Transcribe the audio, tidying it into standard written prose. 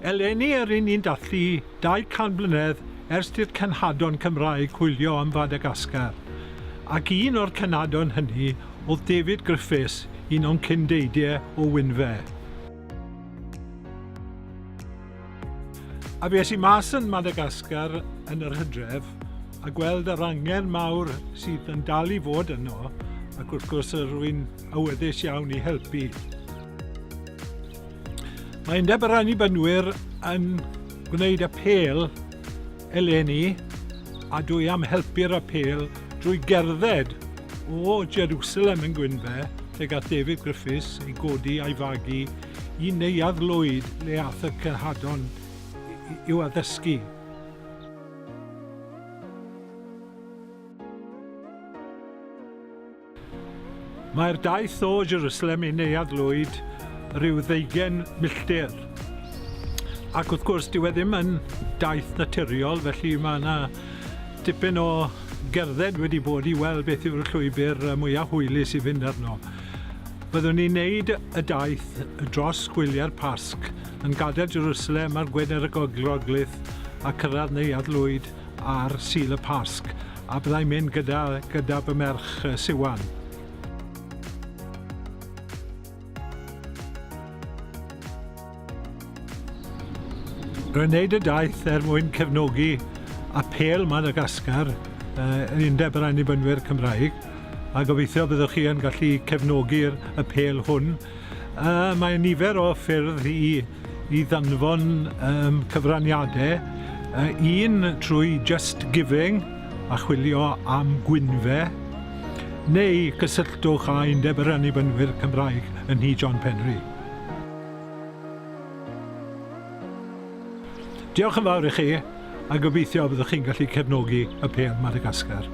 Eleni yr un ni'n dathlu 200 mlynedd ers i'r cenhadon Cymraeg hwylio am Fadagascar, ac un o'r cenhadon hynny oedd David Griffiths, un o'n cyn-deidie o Wynfe. A fues i mas yn Madagascar yn yr hydref a gweld yr angen mawr sydd yn dal i fod yno, ac wrth gwrs rwy'n awyddus iawn i helpu. Mae Undeb yr Annibynwyr yn gwneud apêl eleni a dwi am helpu'r apêl drwy gerdded o Jerusalem yn Gwynfe lle gath David Griffiths ei godi a'i fagu i Neuadd Lwyd le ath y cenhadon i'w addysgu. Mae'r daith o Jerusalem i Neuadd Lwyd rhyw ddeugen milltir. Ac wrth gwrs, dyw e ddim yn daith naturiol, felly mae yna dipyn o gerdded wedi bod i weld beth yw'r llwybr mwyaf hwylus i fynd arno. Byddwn ni'n neud y daith dros gwyliau'r Pasg, yn gadael Jerusalem ar Gwener y Groglith a cyrraedd Neuadd Lwyd ar Sul y Pasg, a byddai'n mynd gyda, gyda fy merch Siwan. Rwy'n wneud y daith er mwyn cefnogi apêl Madagascar, uh, Undeb yr Annibynwyr Cymraeg, a gobeithio byddwch chi yn gallu cefnogi'r apêl hwn. Uh, mae nifer o ffyrdd i i ddanfon um, cyfraniadau, uh, un trwy Just Giving a chwilio am Gwynfe, neu gysylltwch â Undeb yr Annibynwyr Cymraeg yn Nhŷ John Penri. Diolch yn fawr i chi, a gobeithio byddwch chi'n gallu cefnogi apêl Madagascar.